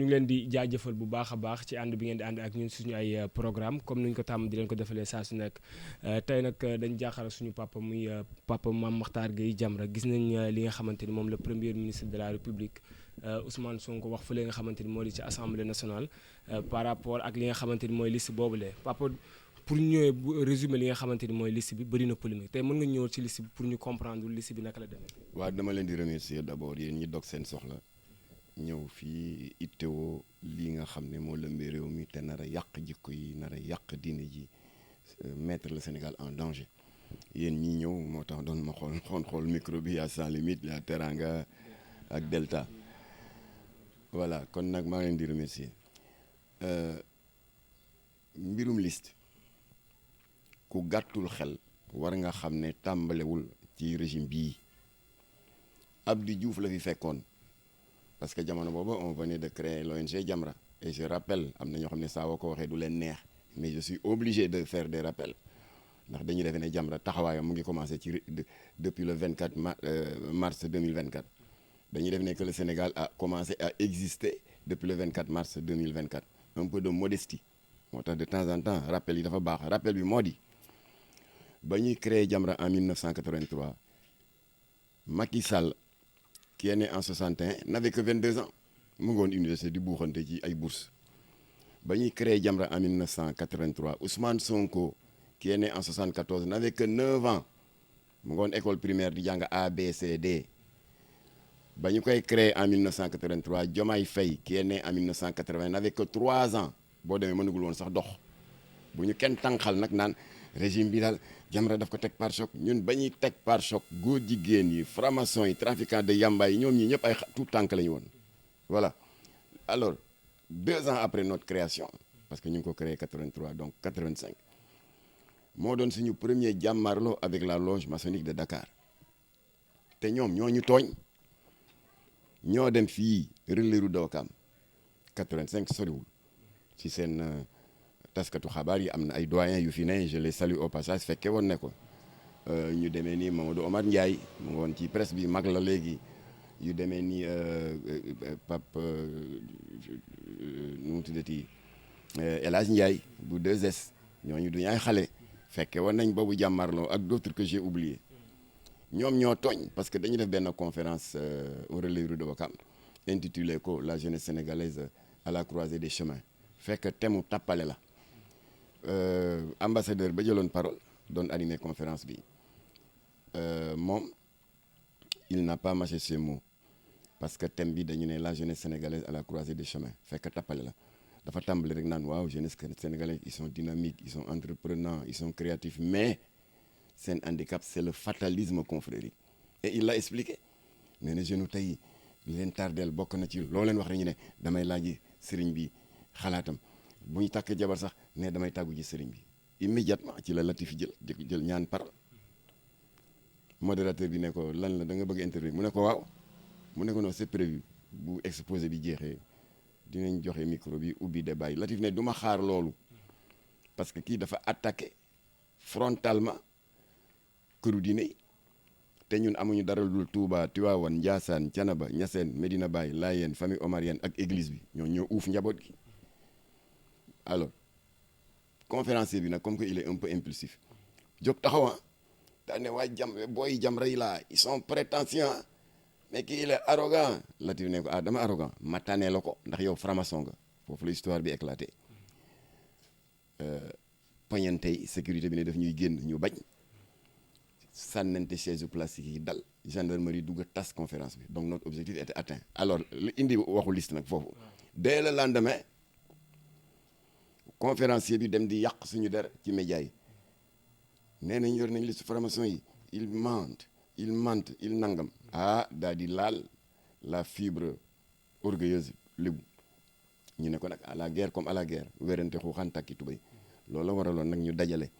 ñu ngi leen di jaajëfal bu baax a baax ci ànd bi ngeen di ànd ak ñun suñu ay programme comme ni ñu ko tàmm di leen ko defalee saa su nekk tey nag dañ jaaxal suñu papa muy papa Mame Mactar Gueye Jamra gis nañ li nga xamante ni moom le premier ministre de la République Ousmane Sonko wax fële nga xamante ni moo di ci assemblée nationale par rapport ak li nga xamante ni mooy liste boobule papa pour ñu ñëwee bu résumé li nga xamante ni mooy liste bi bëri na polémique tey mën nga ñëw ci liste bi pour ñu comprendre liste bi naka la demee. waaw dama leen di remercier d'abord yéen ñi dog seen soxla ñëw fii ittewoo lii nga xam ne moo lëmbee réew mi te nar a yàq jikko yi nar a yàq diine ji mettre le Sénégal en danger yéen ñi ñëw moo tax doon ma xool micro bi yaa Sans Limites yaa Teranga ak Delta voilà kon nag maa ngi leen di remercier mbirum liste ku gàttul xel war nga xam ne tàmbalewul ci régime bii Abdou Diouf la fi fekkoon parce que jamono boobu on venait de créer l'ONG Jamra et je rappelle am na ñoo xam ne saa woo ko waxee du leen neex mais je suis obligé de faire des rappels ndax dañuy defee ne Jamra taxawaayam mu ngi commencé ci depuis le 24 mars 2024 dañuy def ne que le Sénégal a commencé à exister depuis le 24 mars 2024 un peu de modestie moo tax de temps en temps rappel yi dafa baax rappel bi moo di ba ñuy créer Jamra en 1983 Macky Sall qui est né en 61 n'avait que 22 ans mu ngi woon université di buuxante ci ay bourses ba ñuy créer Jamra en 1983 Ousmane Sonko qui est né en 74 n'avait que 9 ans mu ngi woon école primaire di jàng A B C D ba ñu koy créer en 1983 Diomaye Faye qui est né en 1980 n'avait que 3 ans boo demee mënugul woon sax dox bu ñu kenn tànqal nag naan régime bi daal Jamra daf ko teg par choc ñun ba ñuy teg par choc góor jigéen yi franc-maçon yi trafiquant de yamba yi ñoom ñi ñëpp ay tout tànk la ñu woon voilà alors 2 ans après notre création parce que ñu ngi ko créé 83 donc 85 moo doon suñu premier jàmmarloo avec la loge maçonnique de Dakar te ñoom ñoo ñu tooñ ñoo dem fii Ranérou Dookaam 85 soriwul ci seen taskatu xabaar yi am na ay doyens yu fi ne je les salue au passage fekke woon ne ko ñu demee ni Mamadou Omar Ndiaye mu ngi woon ci presse bi mag la léegi yu demee ni Pape nu mu tuddati El Hadj Ndiaye bu 2S ñooñu duñu ay xale fekke woon nañ boobu jàmmarloo ak d'autres que j'ai oublié ñoom ñoo tooñ parce que dañu def benn conférence au Ranérou Dookaam intitulé ko la jeunesse sénégalaise à la croisée des chemins fekk temu tappale la ambassadeur ba jëloon parole doon animer conférence bi moom il n'a pas mâché ses mots parce que thème bi dañu ne la jeunesse sénégalaise à la croisée des chemins fekk tappale la dafa tàmbali rek naan waaw jeunesse sénégalaise ils sont dynamiques ils sont entreprenants ils sont créatifs mais seen handicap c'est le fatalisme confrérique et il l'a expliqué nee na jeune tey li leen tardeel bokk na ci loo leen wax rek ñu ne damay laaji sëriñ bi xalaatam bu ñu takk jabar sax ne damay tàggu ci sëriñ bi immédiatement ci la Latif jël ñaan parole modérateur bi ne ko lan la da nga bëgg interview mu ne ko waaw mu ne ko non c'est prévu bu exposé bi jeexee dinañ joxe micro bi ubbi débat yi Latif ne du ma xaar loolu parce que kii dafa attaqué frontalement këru diine yi te ñun amuñu dara lu Touba Tivaouane Ndiassane Thiénaba Niassène Medina Baye Layène famille omarienne ak église bi ñoo uuf njaboot gi alors conférencier bi nag comme que il est un peu impulsif jóg taxawa daa ne waa booy Jamra yi laa ils sont prétentieux mais kii il est arrogant Latif ne ko ah dama arrogant ma tànnee la ko ndax yow franc-maçon nga foofu la histoire bi éclaté poñantey sécurité bi ne daf ñuy génn ñu bañ sànnante chaise plastique yi dal gendarmerie dugg a tas conférence bi donc notre objectif était atteint alors li indi waxu liste nag foofu dès le lendemain conférencier bi dem di yàq suñu der ci média yi nee nañ yor nañ liste franc-maçon yi il ment il nangam daal di laal la fibre orgueilleuse lébu ñu ne ko nag à la guerre comme à la guerre wérante xuuxaan takki tubéy loolu la waraloon nag ñu dajale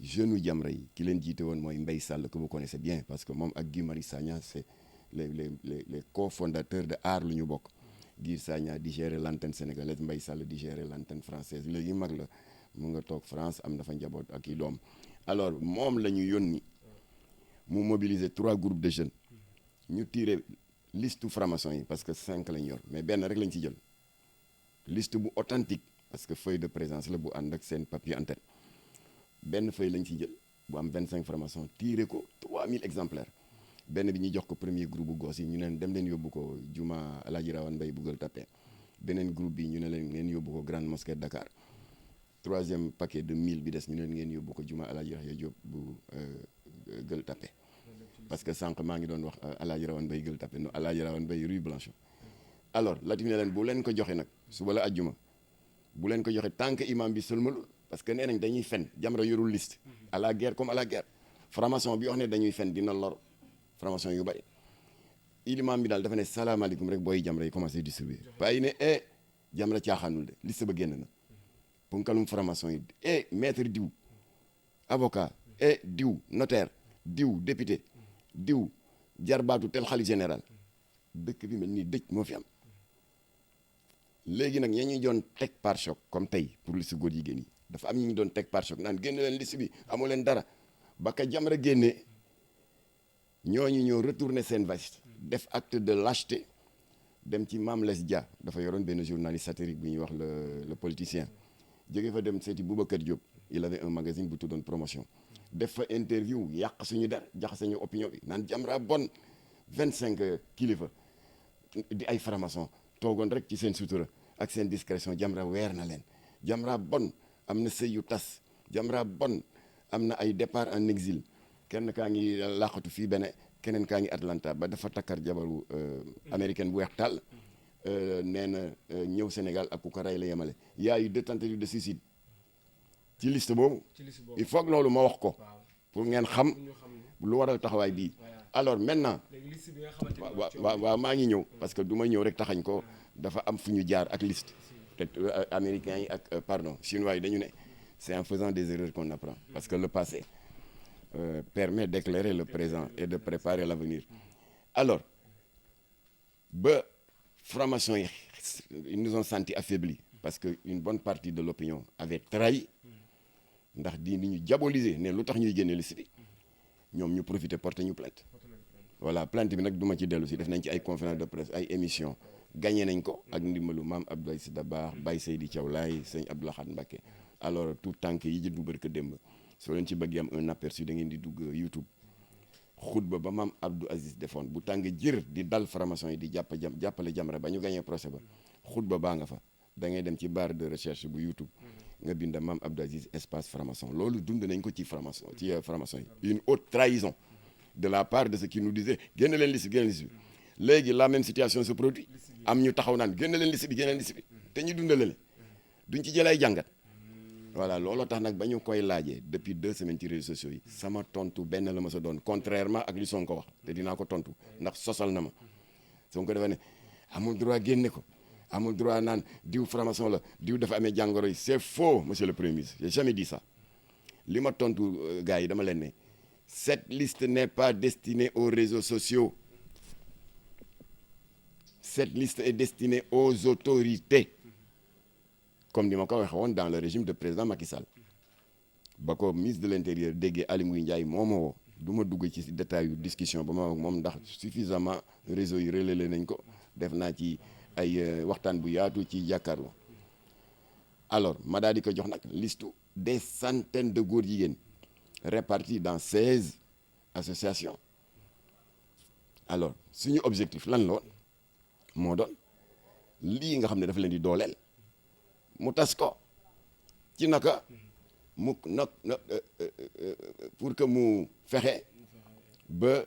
jeune Jamra yi ki leen jiite woon mooy Mbaye Sall que vous connaissez bien parce que moom ak Guy Marius Sagna c'est les cofondateurs de Aar lu ñu bokk Guy Sagna di gérer l'antenne sénégalaise Mbaye Sall di gérer l'antenne française léegi mag la mu nga toog France am na fa njaboot ak i doom alors moom la ñu yónni mu mobiliser 3 groupes de jeunes ñu tiré liste franc-maçon yi parce que 5 lañ yor mais benn rek lañ ci jël liste bu authentique parce que feuille de présence la bu ànd ak seen papier en tête benn feuille lañ ci jël bu am 25 francs-maçons tiré ko 3000 exemplaires benn bi ñuy jox ko premier groupe bu goos yi ñu neen dem leen yóbbu ko juma Alaaji Rawane Mbaye bu Gueule Tapée beneen groupe bi ñu ne leen ngeen yóbbu ko grande mosquée de Dakar troisième paquet de 1000 bi des ñu ne leen ngeen yóbbu ko juma Alaaji Yaxya Diop bu Gueule Tapée parce que sànq maa ngi doon wax Alaaji Rawane Mbaye Gueule Tapée no Alaaji Rawane Mbaye rue Blanchot alors Latif ne leen bu leen ko joxe nag suba la ajjuma bu leen ko joxe tant que imam bi sëlmalul parce que nee nañ dañuy fen Jamra yorul liste à la guerre comme à la guerre franc-maçon bi wax ne dañuy fen dina lor franc-maçon yu bëri imam bi daal dafa ne salaamaaleykum rek booy Jamra yi commencé distribuer bàyyi ne Jamra caaxaanul de liste ba génn na punkalum franc-maçon yi maître diw avocat diw notaire diw député diw jarbaatu tel xalifa général dëkk bi mel ni dëj moo fi am léegi nag ña ñuy doon teg par choc comme tey pour liste góor jigéen yi dafa am ñu doon teg par choc naan génne leen liste bi amu leen dara ba ka Jamra génnee ñooñu ñoo retourné seen veste def acte de lâcheté dem ci Mame Less Dia dafa yoroon benn journaliste satirique bu ñuy wax le politicien jóge fa dem seeti Boubacar Diop il avait un magazine bu tuddoon promotion def fa interview yàq suñu der jaxase ñu opinion bi naan Jamra bon 25 kilifa di ay franc-maçon toogoon rek ci seen sutura ak seen discrétion Jamra weer na leen Jamra bon am na sëy yu tas Jamra bon am na ay départ en exil kenn kaa ngi làqatu fii bene keneen kaa ngi Atlanta ba dafa takkar jabaru américaine bu weex tàll nee na ñëw Sénégal ak ku ko rey la yemale y a eu 2 tentatives de suicide ci liste boobu il faut que loolu ma wax ko pour ngeen xam lu waral taxawaay bii alors maintenant waaw maa ngi ñëw parce que du ma ñëw rek taxañ ko dafa am fu ñu jaar ak liste te américains yi ak pardon chinois yi dañu ne c'est en faisant des erreurs qu'on apprend parce que le passé permet d'éclairer le présent et de préparer l'avenir alors ba franc-maçon yi ils nous ont senti affaiblis parce que une bonne partie de l'opinion avait trahi ndax di ni ñu diaboliser ne lu tax ñuy génne liste bi ñoom ñu profiter porter ñu plainte voilà plainte bi nag du ma ci dellu si def nañ ci ay conférence de presse ay émission gagné nañ ko ak ndimbalu maam Abdoulaye Sy Dabakh Baye Seydi Thiaw Laye sëñ Abdou Lahad Mbacké alors tout tànk yi jëddu barka démb soo leen ci bëggee am un aperçu da ngeen di dugg YouTube xutba ba maam Abdou Aziz defoon bu tàng jër di dal franc-maçon yi di jàppale Jamra ba ñu gagné procès ba xutba baa nga fa da ngay dem ci barre de recherche bu YouTube nga bind maam Abdou Aziz espace franc-maçon loolu dund nañ ko ci franc-maçon yi une haute trahison de la part de ceux qui nous disaient génn leen liste bi léegi la même situation se produit am ñu taxaw naan génn leen liste bi te ñu dundalale duñ ci jël ay jàngat voilà looloo tax nag ba ñu koy laajee depuis 2 semaines ci réseaux sociaux yi sama tontu benn la ma sa doon contrairement ak li Sonko wax te dinaa ko tontu ndax sosal na ma Sonko dafa ne amul droit génne ko amul droit naan diw franc-maçon la diw dafa amee jàngoro yi c'est faux monsieur le premier ministre j'ai jamais dit ça li ma tontu gars yi dama leen ne cette liste n'est pas destinée aux réseaux sociaux cette liste est destinée aux autorités comme ni ma ko waxee woon dans le régime de président Macky Sall ba ko ministre de l'intérieur déggee Aly Ngouille Ndiaye moo ma woo du ma dugg ci détail yu discussion ba ma moom ndax suffisamment réseau yi relais nañ ko def naa ci ay waxtaan bu yaatu ci jàkkaarloo alors ma daal di ko jox nag liste des centaines de góor jigéen répartis dans 16 associations alors suñu objectif lan la woon moo doon lii nga xam ne dafa leen di dooleel mu tas ko ci naka mu nag pour que mu fexe ba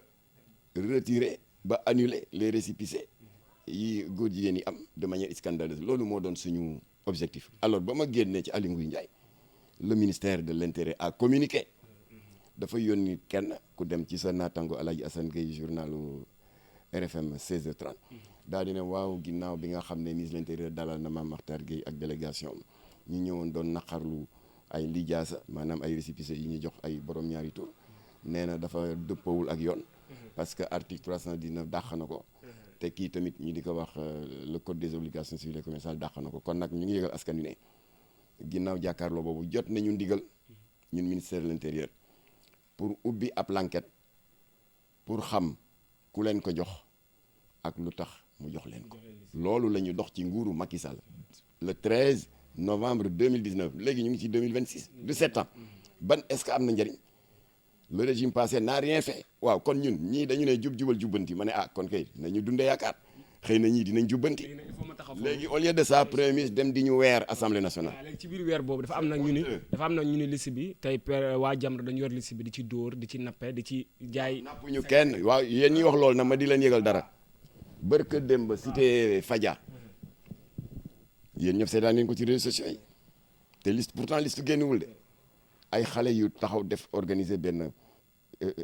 retirer ba annuler les récépissés yi góor jigéen yi am de manière scandaleuse loolu moo doon suñu objectif alors ba ma génnee ci Aly Ngouille Ndiaye le ministère de l'intérieur a communiqué dafa yónni kenn ku dem ci sa naataango Alaaji Assane Gueye journalu RFM 16h30 daal di ne waaw ginnaaw bi nga xam ne ministre de l'intérieur dalal na Mame Makhtar Gueye ak délégation ñu ñëwoon doon naqarlu ay lijaasa maanaam ay récépissés yi ñu jox ay borom ñaari tur nee na dafa dëppawul ak yoon parce que article 319 dàq na ko te kii tamit ñu di ko wax le code des obligations civiles et commerciales dàq na ko kon nag ñu ngi yëgal askan wi ne ginnaaw jàkkaarloo boobu jot nañu ndigal ñun ministère de l'intérieur pour ubbi ab enquête pour xam ku leen ko jox ak lu tax mu jox leen ko loolu la ñu dox ci nguuru Macky Sall le 13 novembre 2019 léegi ñu ngi ci 2026 de 7 ans ban est-ce que am na njëriñ le régime passé n'a rien fait waaw kon ñun ñii dañu ne jubal jubbanti ma ne kon kay nañu dundee yaakaar xëy na ñii dinañ jubbanti léegi au lieu de ça premier ministre dem di ñu weer assemblée nationale. léegi ci biir weer boobu dafa am nag ñu ni liste bi tey waa Jamra dañu yor liste bi di ci dóor di ci nappe di ci jaay. nappuñu kenn waaw yéen ñi wax loolu nag ma di leen yëgal dara barka démb cité Fadia yéen ñëpp seetaan ngeen ko ci réseaux sociaux yi te liste pourtant liste génnuwul de ay xale yu taxaw def organiser benn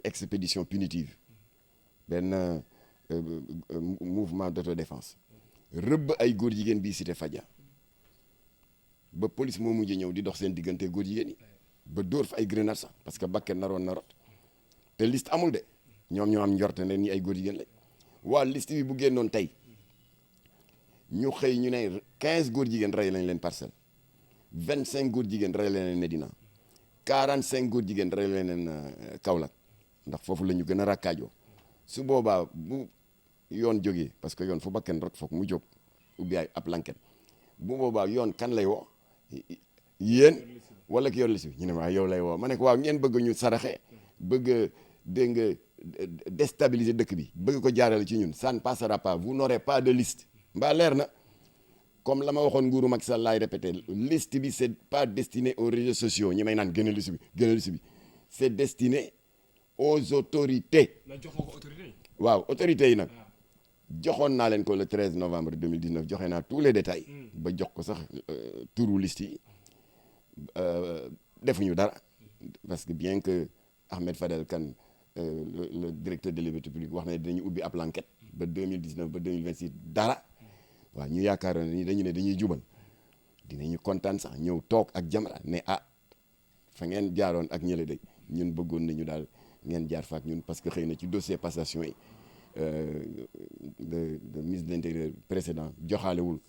expédition punitive benn mouvement d'autodéfense rëbb ay góor jigéen bii cité Fadia ba police moo mujj ñëw di dox seen diggante góor jigéen yi ba dóor fa ay grenade sax parce que bakken naroon na rot te liste amul de ñoom ñoo am njorte ne ni ay góor jigéen lañ waa liste bi bu génnoon tey ñu xëy ñu ne 15 góor jigéen rey lañ leen Parcelles 25 góor jigéen rey leen Médina 45 góor jigéen rey leen Kaolack ndax foofu la ñu gën a rakkaajoo su boobaa bu yoon jógee parce que yoon fu bakken rot foog mu jóg ubbi ay ab lanket bu boobaa yoon kan lay woo yéen wala ki yor liste bi ñu ne waaw yow lay woo ma ne ko waaw ngeen bëgg ñu saraxe bëgg dégg nga déstabiliser dëkk bi bëgg ko jaarale ci ñun ça ne passera pas vous n'aurez pas de liste mbaa leer na comme la ma waxoon nguuru Macky Sall laay répété liste bi c'est pas destiné aux réseaux sociaux ñi may naan gën a liste bi c'est destiné aux autorités. mais jox nga ko autorités yi. waaw autorités yi nag joxoon naa leen ko le 13 novembre 2019 joxe naa tous les détails ba jox ko sax turu liste yi defuñu dara parce que bien que Ahmed Fadel Kane le directeur de liberté publique wax na dinañu ubbi ab enquête ba 2019 ba 2026 dara waaw ñu yaakaar ni dañu ne dañuy jubal dinañu kontaan sax ñëw toog ak Jamra ne fa ngeen jaaroon ak ñële de ñun bëggoon nañu daal ngeen jaar fa ak ñun parce que xëy na ci dossier passation yi de ministre de l'intérieur précédent joxaalewul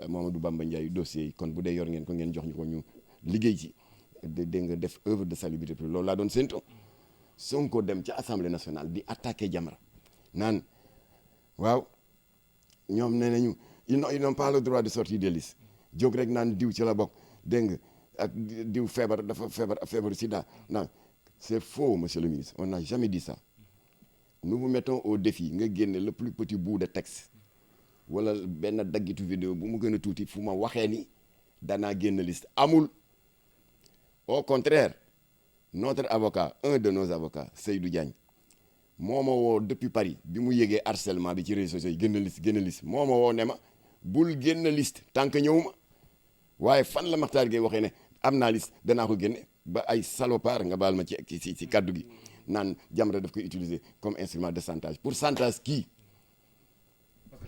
Mamadou Bamba Ndiaye dossier yi kon bu dee yor ngeen ko ngeen jox ñu ko ñu liggéey ci dégg nga def œuvre de salubrité publique loolu laa doon séntu Sonko dem ca assemblée nationale di attaquer Jamra naan waaw ñoom nee nañu ils n'ont pas le droit de sortir des listes jóg rek naan diw ci la bokk dégg nga ak diw dafa feebar sida non c'est faux monsieur le ministre on n'a jamais dit ça nous vous mettons au défi nga génne le plus petit bout de texte wala benn daggitu vidéo bu mu gën a tuuti fu ma waxee ni danaa génn liste amul au contraire notre avocat un de nos avocats Seydou Diagne moo ma woo depuis Paris bi mu yégee harcèlement bi ci réseaux sociaux yi génn liste moo ma woo ne ma bul génn liste tant que ñëw ma waaye fan la Makhtar Gueye waxee ne am naa liste danaa ko génne ba ay salopard nga baal ma ci kaddu gi naan Jamra daf koy utiliser comme instrument de chantage pour chantage kii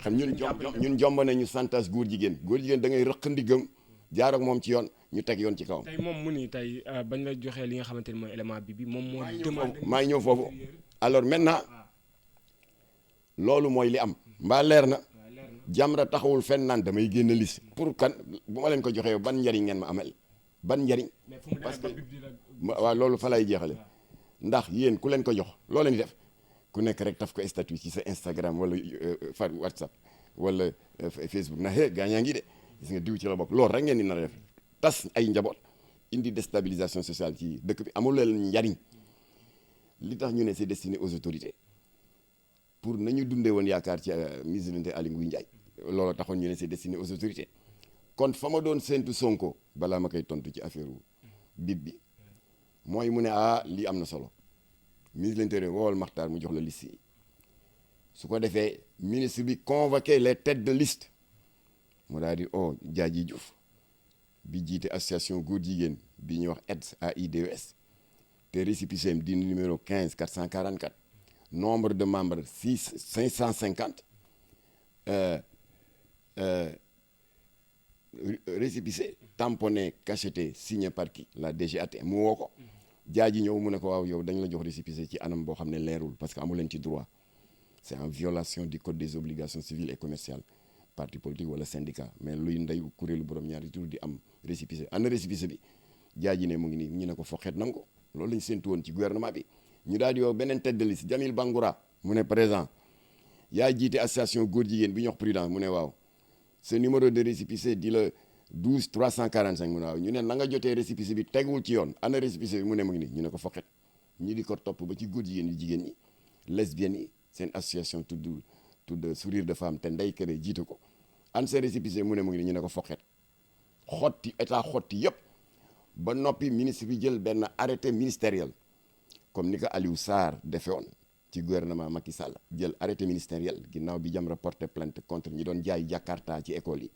xam ñun jomb nañu chantage góor jigéen da ngay rëq ndigam jaar ak moom ci yoon ñu teg yoon ci kawam. tey moom mu ni tey bañ la joxee li nga xamante ni mooy élément bi moom moo demandé maa ngi ñëw foofu alors maintenant loolu mooy li am mbaa leer na Jamra taxawul fenn naan damay génn liste pour kan bu ma leen ko joxee ban njariñ ngeen ma amel ban njariñ parce que waaw loolu fa lay jeexale ndax yéen ku leen ko jox loo leen di def ku nekk rek taf ko statut ci sa Instagram wala WhatsApp wala Facebook na gaa ñaa ngi de gis nga diw ci la bokk loolu rek ngeen di nar a def tas ay njaboot indi déstabilisation sociale ci dëkk bi amul leen njariñ li tax ñu ne c'est destiné aux autorités pour nañu dundee woon yaakaar ci ministre de l'Intérieur Aly Ngouille Ndiaye loolu taxoon ñu ne c'est destiné aux autorités kon fa ma doon séntu Sonko balaa ma koy tontu ci affaire bib bi mooy mu ne lii am na solo ministre de l'Intérieur woowal Makhtar mu jox la liste yi su ko defee ministre bi convoqué les têtes de liste mu daal di Diadji Diouf bi jiite association góor jigéen bi ñuy wax AIDS te récépissé di numéro 15 444 nombre de membres 550 récépissé tamponné cacheté signé par qui la DGAT mu woo ko Diadji ñëw mu ne ko waaw yow dañ la jox récépissé ci anam boo xam ne leerul parce que amu leen ci droit c'est en violation du code des obligations civiles et commerciales parti politique wala syndicat mais luy ndey kuréelu borom ñaari tur di am récépissé ana récépissé bi Diadji ne mu ngi nii ñu ne ko foxeet nangu ko loolu lañ séntu woon ci gouvernement bi ñu daal di yow beneen tête de liste Jamil Bangoura mu ne présent yaa jiite association góor jigéen bi ñu wax prudence mu ne waaw ce numéro de récépissé di la 12 345 mu ne waaw ñu ne na nga jotee récépissé bi tegul ci yoon ana récépissé bi mu ne mu ngi nii ñu ne ko foqet ñi di ko topp ba ci góor jigéen ñi lesbiennes yi seen association tudd sourire de femme te ndey kër jiite ko an sa récépissé mu ne mu ngi nii ñu ne ko foqet xotti état xotti yëpp ba noppi ministre bi jël benn arrêté ministériel comme ni ko Aliou Sarr defe woon ci gouvernement Macky Sall jël arrêté ministériel ginnaaw bi Jamra porté plainte contre ñi doon jaay Jakarta ci école yi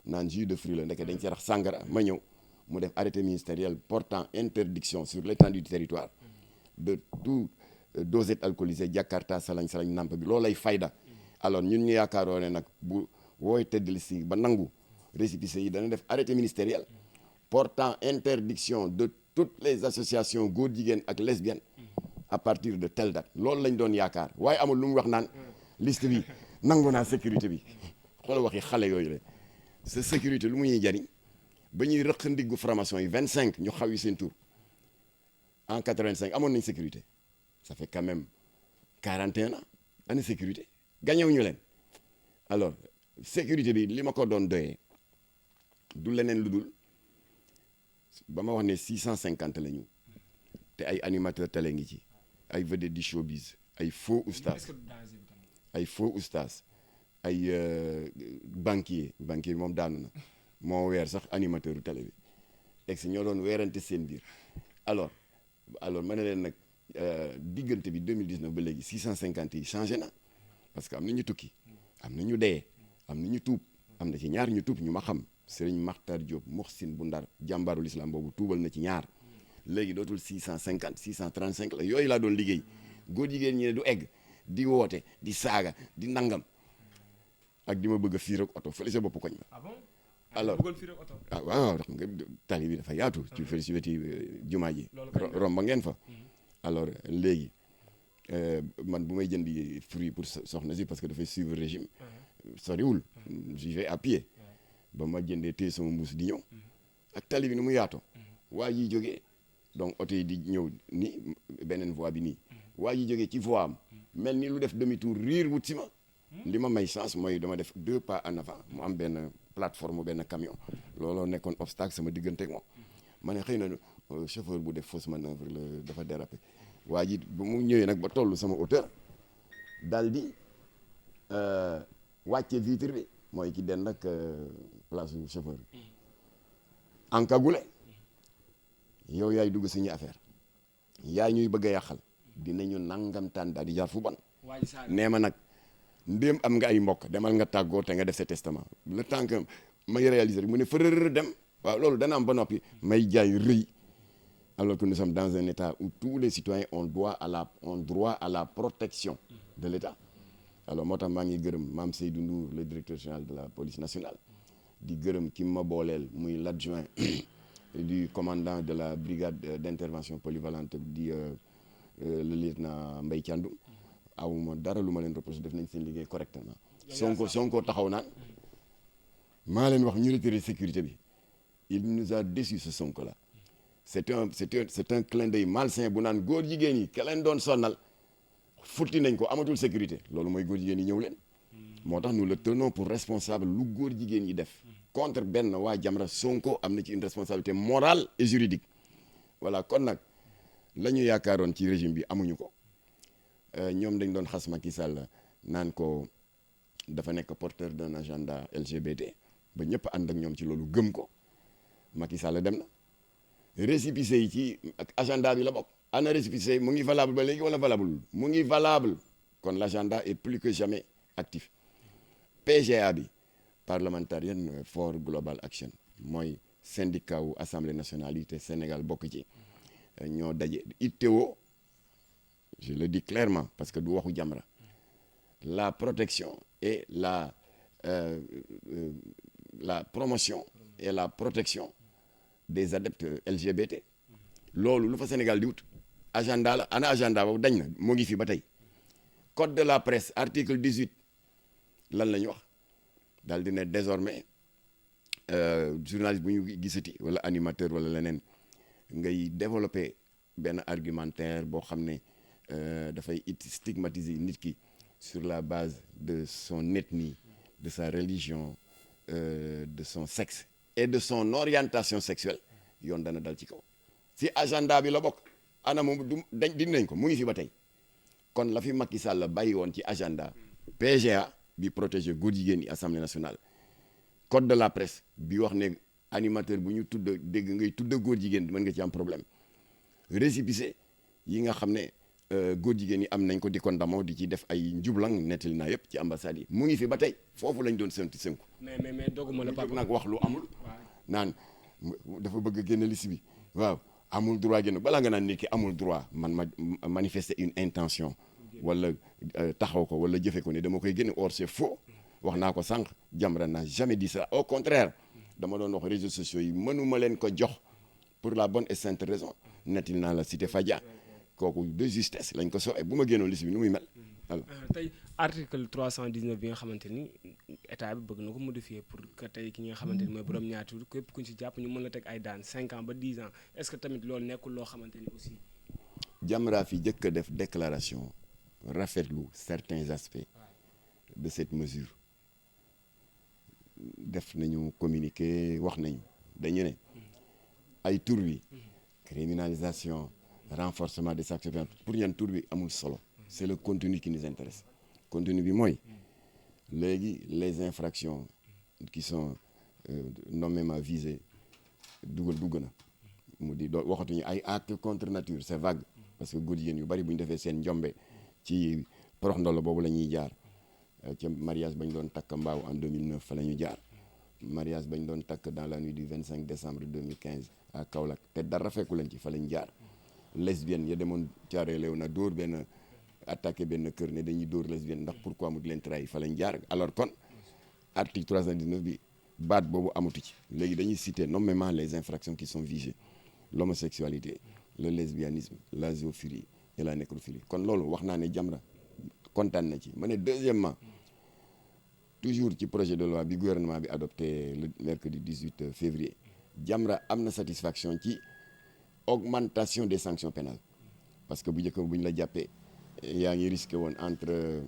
naan jus de fruits la ndeke dañ ci rax sàngara ma ñëw mu def arrêté ministériel portant interdiction sur l'étendue du territoire de tout dosette alcoolisée Jakarta salañ namp bi loolu lay fayda alors ñun ñu yaakaaroo ne nag bu wooy tëddali si ba nangu récépissé yi dana def arrêté ministériel portant interdiction de toutes les associations góor jigéen ak lesbiennes à partir de telle date loolu lañ doon yaakaar waaye amul lu mu wax naan liste bi nangu naa sécurité bi xoolal waxi xale yooyu la sa sécurité lu mu ñuy jariñ ba ñuy rëq ndiggu franc-maçon yi 25 ñu xaw yi seen tur en 85 amoon nañ sécurité ça fait quand même 41 ans ana sécurité gañewuñu leen alors sécurité bi li ma ko doon doyee du leneen lu dul ba ma wax ne 650 la ñu te ay animateur télé ngi ci ay vedette du showbiz ay faux oustaz ay banquier bi moom daanu na moo weer sax animateur télé bi ex ñoo doon weerante seen biir alors ma ne leen nag diggante bi 2019 ba léegi 650 yi changé na parce que am na ñu tukki am na ñu dee am na ñu tuub am na ci ñaar ñu tuub ñu ma xam Serigne Makhtar Diop Moxsin bu Ndar jàmbaarul islam boobu tuubal na ci ñaar léegi dootul 650 635 la yooyu laa doon liggéey góor jigéen ñi ne du egg di woote di saaga di nangam ak di ma bëgg a fiir ak oto fële sa bopp koñ ma. Ah bon? Alors waaw xam nga tali bi dafa yaatu. ci fële si weti jumaa ji. romba ngeen fa. alors léegi man bu may jëndi fruit pour soxna si parce que dafay suivre régime. soriwul j'y vais à pied. ba ma jëndee téye sama mbuus di ñëw. ak tali bi ni mu yaatoo. waa yi jógee donc oto yi di ñëw ni beneen voie bi nii. waa yi jógee ci voie am. mel ni lu def demi tour riir wut si ma. li ma may chance mooy dama def 2 pas en avant mu am benn plateforme benn camion looloo nekkoon obstacle sama diggante ak moom ma ne xëy na chauffeur bu def fausse manœuvre la dafa dérapé waa ji bu mu ñëwee nag ba toll sama hauteur daal di wàcce vitre bi mooy ki den nag place du chauffeur bi encagoulé yow yaay dugg suñu affaire yaay ñuy bëgg a yàqal dinañu nangamtaan daal di jaar fu bon nee ma nag ndéem am nga ay mbokk demal nga tàggoo te nga def sa testament le temps que may réaliser mu ne fërër dem waaw loolu dana am ba noppi may jaay rëy alors que nous sommes dans un état où tous les citoyens ont droit à la protection de l'état alors moo tax maa ngi gërëm Mame Seydou Ndour le directeur général de la police nationale di gërëm ki ma booleel muy l'adjoint du commandant de la brigade d'intervention polyvalente di le lieutenant Mbaye Thiandoum awuma dara lu ma leen reproché def nañ seen liggéey correctement Sonko taxaw naan maa leen wax ñu retiré sécurité bi il nous a déçu ce Sonko là c'est un clin d'œil malsain bu naan góor jigéen yi ke leen doon sonnal futti nañ ko amatul sécurité loolu mooy góor jigéen yi ñëw leen moo tax nous le tenons pour responsable lu góor jigéen yi def contre benn waa Jamra Sonko am na ci une responsabilité morale et juridique voilà kon nag la ñu yaakaaroon ci régime bi amuñu ko ñoom dañ doon xas Macky Sall naan ko dafa nekk porteur d'un agenda LGBT ba ñëpp ànd ak ñoom ci loolu gëm ko Macky Sall dem na récépissé yi ci ak agenda bi la bokk ana récépissé mu ngi valable ba léegi wala valable mu ngi valable kon l'agenda est plus que jamais actif PGA bi Parliamentarian for Global Action mooy syndicat wu assemblée nationale yi te Sénégal bokk ci ñoo daje ittewoo je le dis clairement parce que du waxu Jamra la protection et la promotion et la protection des adeptes LGBT loolu lu fa Sénégal di wut agenda la ana agenda boobu dañ na mu ngi fi ba tey code de la presse article 18 lan la ñu wax daal di ne désormais journaliste bu ñu gisati wala animateur wala leneen ngay développer benn argumentaire boo xam ne dafay stigmatiser nit ki sur la base de son ethnie de sa religion de son sexe et de son orientation sexuelle yoon dana dal ci kaw si agenda bi la bokk ana moom du dindi nañ ko mu ngi fi ba tey kon la fi Macky Sall la bàyyi woon ci agenda PGA bi protéger góor jigéen yi assemblée nationale code de la presse bi wax ne animateur bu ñu tudd dégg ngay tudd góor jigéen mën nga ci am problème récépissé yi nga xam ne góor jigéen yi am nañ ko di ko ndamoo di ci def ay njublang nettali naa yëpp ci ambassade yi mu ngi fi ba tey foofu lañ doon sënku mais doguma la papa nag wax lu amul naan dafa bëgg a génn liste bi waaw amul droit génn balaa nga naan nit ki amul droit man ma manifester une intention wala taxaw ko wala jëfe ko ne dama koy génne or c'est faux wax naa ko sànq Jamra n'a jamais dit ça au contraire dama doon wax réseaux sociaux yi mënuma leen ko jox pour la bonne et sainte raison nettali naa la Cité Fadia kooku de justesse lañ ko soxee bu ma génnoon liste bi nu muy mel. tey article 319 bi nga xamante ni état bi bëgg na ko modifier pour que tey ki nga xamante ni mooy borom ñaari tur képp ku ñu si jàpp ñu mën la teg ay daan 5 ans ba 10 ans est-ce que tamit loolu nekkul loo xamante ni aussi. Jamra fi jëkk a def déclaration rafetlu certains aspects de cette mesure def nañu communiqué wax nañu dañu ne ay tur wi criminalisation renforcement des sanctions pénales pour ñan tur bi amul solo c'est le contenu qui nous intéresse contenu bi mooy léegi les infractions qui sont nommément visées dugg na mu di waxatuñu ay actes contre nature c'est vague parce que góor jigéen yu bari bu ñu defee seen njombe ci porox ndolo boobu la ñuy jaar ca mariage bañ doon takk mbaaw en 2009 fa la ñu jaar mariage bañ doon takk dans la nuit du 25 décembre 2015 à Kaolack te dara fekku leen ci fa lañ jaar lesbienne ya demoon caaree leew na dóor benn attaqué benn kër ne dañuy dóor lesbienne ndax pourquoi mu di leen trahir fa lañ jaar alors kon article 319 bi baat boobu amatu ci léegi dañuy citer nommément les infractions qui sont visées l'homosexualité le lesbianisme la zoophilie et la nécrophilie kon loolu wax naa ne Jamra kontaan na ci ma ne deuxièmement toujours ci projet de loi bi gouvernement bi adopté le mercredi 18 février Jamra am na satisfaction ci augmentation des sanctions pénales parce que bu njëkk bu ñu la jàppee yaa ngi risqué woon entre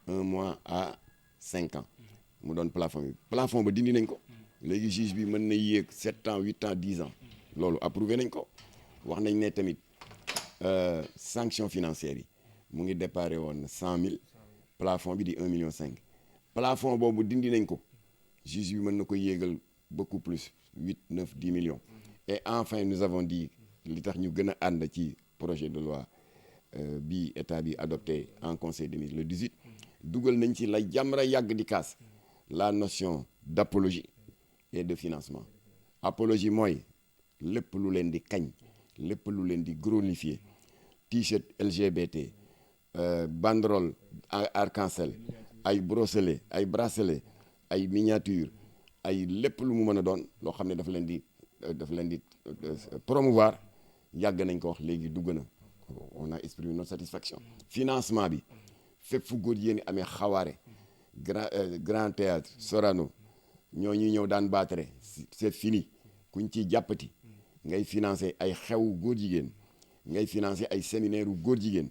un mois à 5 ans mu doon plafond ba dindi nañ ko léegi juge bi mën na yéeg 7 ans 8 ans 10 ans loolu approuvé nañ ko wax nañ ne tamit sanction financière yi mu ngi déparé woon 100 000 plafond bi di 1,5 million plafond boobu dindi nañ ko juge bi mën na ko yéegal beaucoup plus 8 9 10 millions et enfin nous avons dit li tax ñu gën a ànd ci projet de loi bi état bi adopté en conseil des ministres le 18 dugal nañ ci la Jamra yàgg di kaas la notion d'apologie et de financement apologie mooy lépp lu leen di kañ lépp lu leen di glorifier t-shirt LGBT banderole arc-en-ciel ay bracelet ay miniature ay lépp lu mu mën a doon loo xam ne dafa leen di promouvoir yàgg nañ ko wax léegi dugg na on a exprimé notre satisfaction financement bi fépp fu góor yéen amee xawaare grand théâtre Sorano ñoo ñuy ñëw daan baatare c'est fini kuñ ciy jàppati ngay financer ay xew góor jigéen ngay financer ay séminaire u góor jigéen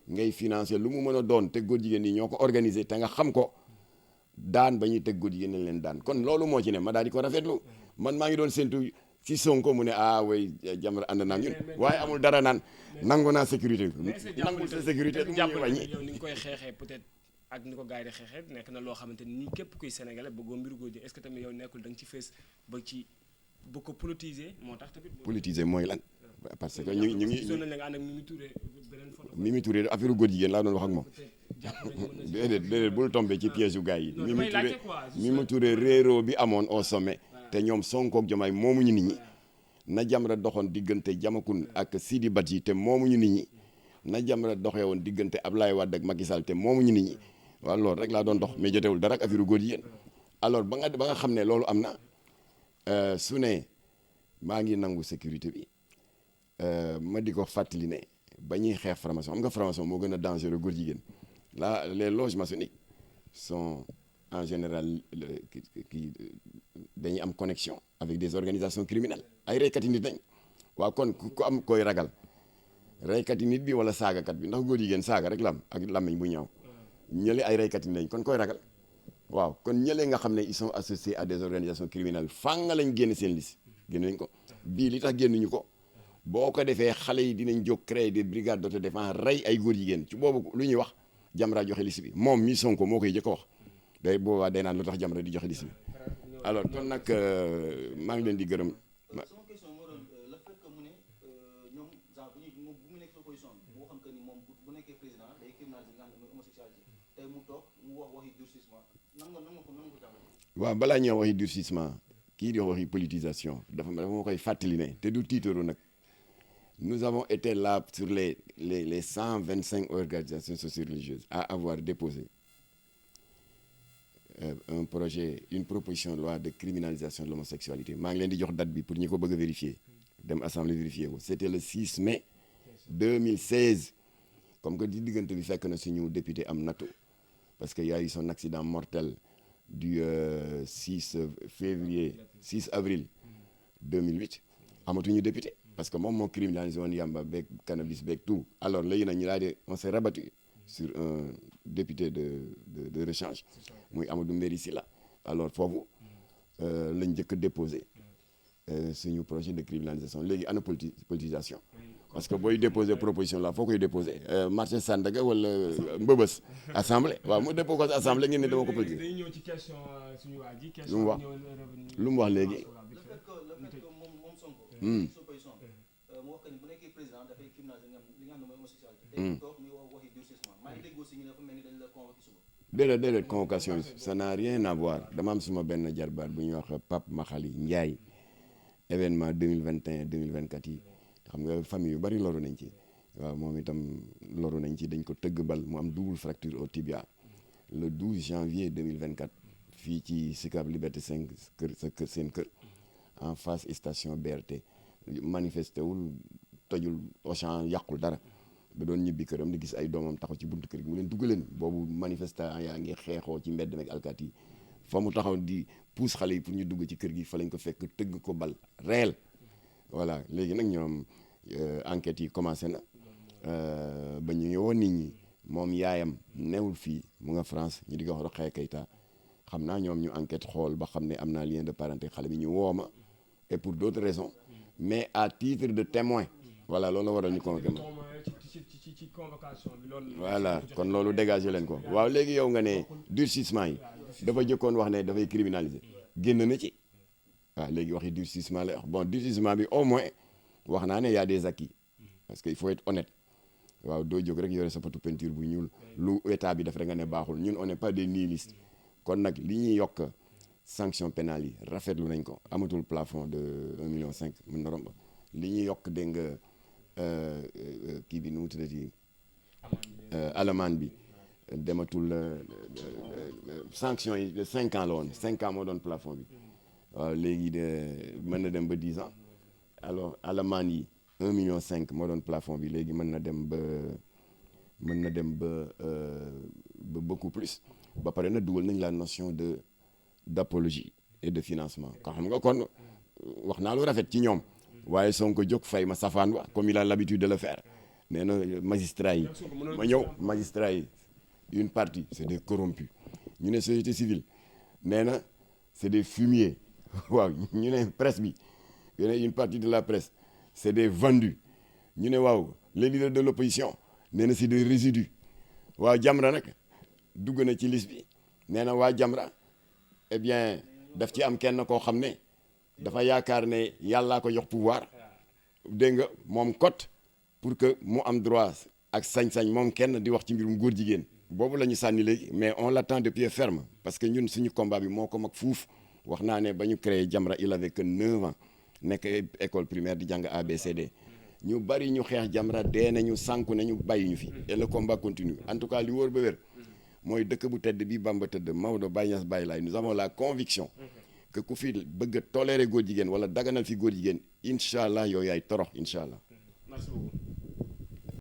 ngay financer lu mu mën a doon te góor jigéen yi ñoo ko organiser te nga xam ko daan ba ñuy teg góor jigéen nañ leen daan kon loolu moo ci ne ma daal di ko rafetlu man maa ngi doon séntu ci Sonko mu ne way Jamra ànd naa ñun waaye amul dara naan nangu naa sécurité nangul sa sécurité du jàpp muy wàññi yow ni nga koy xeexee peut-être ak ni ko gars yi di xeexee nekk na loo xamante ni ñi képp kuy sénégalais bëggoo mbiru góor jigéen est-ce que tamit yow nekkul da nga ci fees ba ci bu ko politiser moo tax tamit politiser mooy lan parce que ñu ngi zone la nga ànd ak Mimi Touré beneen photo Mimi Touré affaire góor jigéen laa doon wax ak moom déedéet bul tombé ci piège yu gars yi Mimi Touré réeroo bi amoon au sommet te ñoom Sonko ak Diomaye moomuñu nit ñi na Jamra doxoon diggante Diamakhoune ak Sidi Badji te moomuñu nit ñi na Jamra doxee woon diggante Ablaye Wade ak Macky Sall te moomuñu nit ñi waaw loolu rek laa doon dox mais jotewul dara ak affaire góor jigéen alors ba nga xam ne loolu am na su ne maa ngi nangu sécurité bi ma di ko fàttali ne ba ñuy xeex franc-maçon xam nga franc-maçon moo gën a dangereux góor jigéen là les loges maçonniques sont en général kii dañuy am connexion avec des organisations criminelles ay reykati nit nañ waaw kon ku am koy ragal reykati nit bi wala saagakat bi ndax góor jigéen saaga rek la am ak làmmiñ bu ñaaw ñële ay reykat yi lañ kon koy ragal waaw kon ñële nga xam ne ils sont associés à des organisations criminelles fanga lañ génn seen liste génn nañ ko bii li tax génnuñu ko boo ko defee xale yi dinañ jóg créer des brigades d'autodéfense rey ay góor jigéen ci boobu lu ñuy wax Jamra joxe liste bi moom mi Sonko moo koy jëkk a wax day boobaa day naan lu tax Jamra di joxe liste bi alors kon nag maa ngi leen di gërëm. sama question moo doon le fait que mu ne ñoom genre bu mu nekk opposition bi mu waxoon que ni moom bu nekkee président day criminaliser li nga xam ne mooy homosexualité tey mu toog mu wax waxi durcissement nan nga ko jàngale. waaw balaa ñuy wax waxi durcissement kii di wax waxi politisation dafa ma koy fàttali ne te du tiitaru nag nous avons été là sur les 125 organisations socio-religieuses à avoir déposé un projet une proposition de loi de criminalisation de l'homosexualité maa ngi leen di jox date bi pour ñi ko bëgg a vérifier dem assemblée vérifier ko c'était le 6 mai 2016 comme que di diggante bi fekk na suñu député am nattu parce que y a eu son accident mortel du 6 avril 2008 amatuñu député parce que moom moo criminalisé woon yamba beeg cannabis beeg tout alors léegi nag ñu daal di on s'est rabattu sur un député de rechange muy Amadou Mbéri Sylla alors foofu lañ njëkk a déposé suñu projet de criminalisation léegi ana politisation parce que booy déposé proposition la foo koy déposé marché Sandaga wala Mbëbës assemblée waaw mu déposé ko assemblée ngeen ne dama ko politisé. dañuy ñëw ci question suñu waa ji. lu mu wax lu mu wax léegi. le fait que moom Sonko. mu wax que ni bu nekkee président dafay criminaliser li nga xam ne mooy homosexualité. tey mu toog muy wax waxi durcissement maa ngi dégg aussi ñu ne dafa mel ni dañ la convoqué suba. déedéet convocation bi ça n'a rien à voir dama am suma benn jarbaat bu ñuy wax Pape Makhali Ndiaye événement 2021 2024 yi xam nga famille yu bari loru nañ ci waaw moom itam loru nañ ci dañ ko tëgg bal mu am double fracture au tibia le 12 janvier 2024 fii ci Sicap Liberté 5 kër seen kër en face station BRT manifesté wul tojul Auchan yàqul dara da doon ñibbi këram di gis ay doomam taxaw ci buntu kër gi mu leen duggaleen boobu manifestant yaa ngi xeexoo ci mbedd meeg alkaati yi fa mu taxaw di pousse xale yi pour ñu dugg ci kër gi fa lañ ko fekk tëgg ko bal réel voilà léegi nag ñoom enquêtes yi commencé na ba ñu ngi woon nit ñi moom yaayam newul fii mu nga France ñu di ko wax Rokhaya Keita xam naa ñoom ñu enquête xool ba xam ne am naa lien de parenté xale bi ñu woo ma et pour d'autres raisons mais à titre de témoin voilà loolu la waral ñu convoqué ma ci convocation bi loolu. voilà kon loolu dégagé leen ko waaw léegi yow nga ne durcissement yi dafa jëkkoon wax ne dafay criminaliser génn na ci waaw léegi waxi durcissement la wax bon durcissement bi au moins wax naa ne y a des acquis parce que il faut être honnête waaw doo jóg rek yore sa potu peinture bu ñuul lu état bi def rek nga ne baaxul ñun on n'est pas des nihilistes kon nag li ñuy yokk sanction pénale yi rafetlu nañ ko amatul plafond de 1,5 million mën na romb li ñuy yokk dégg nga kii bi nu mu tuddati alamaan bi dematul sanction yi de 5 ans la woon 5 ans moo doon plafond bi waaw léegi de mën na dem ba 10 ans alors alamaan yi 1,5 million moo doon plafond bi léegi mën na dem ba beaucoup plus ba pare na dugal nañ la notion d'apologie et de financement ko xam nga kon wax naa lu rafet ci ñoom waaye Sonko jóg fay ma safaan wa comme il a l'habitude de le faire nee na magistrat yi ma ñëw magistrat yi une partie c'est des corrompus ñu ne société civile nee na c'est des fumiers waaw ñu ne presse bi ñu ne une partie de la presse c'est des vendus ñu ne waaw les leaders de l'opposition nee na c'est des résidus waaw Jamra nag dugg na ci liste bi nee na waa Jamra eh bien daf ci am kenn koo xam ne dafa yaakaar ne yàllaa ko jox pouvoir dégg nga moom cote pour que mu am droit ak sañ-sañ moom kenn di wax ci mbirum góor jigéen boobu la ñu sànni léegi mais on l'attend de pied ferme parce que ñun suñu combat bi moo ko mag fuuf wax naa ne ba ñu créé Jamra il avait que 9 ans nekk école primaire di jàng ABCD ñu bari ñu xeex Jamra dee nañu sànku nañu bàyyi ñu fi et le combat continue en tout cas li wóor ba wér mooy dëkk bu tedd bi Bamba tëdd Maodo Baye Niass Baye Laye nous avons la conviction que ku fi bëgg a tolérer góor jigéen wala daganal fi góor jigéen incha allah yow yaay torox incha allah. Merci beaucoup.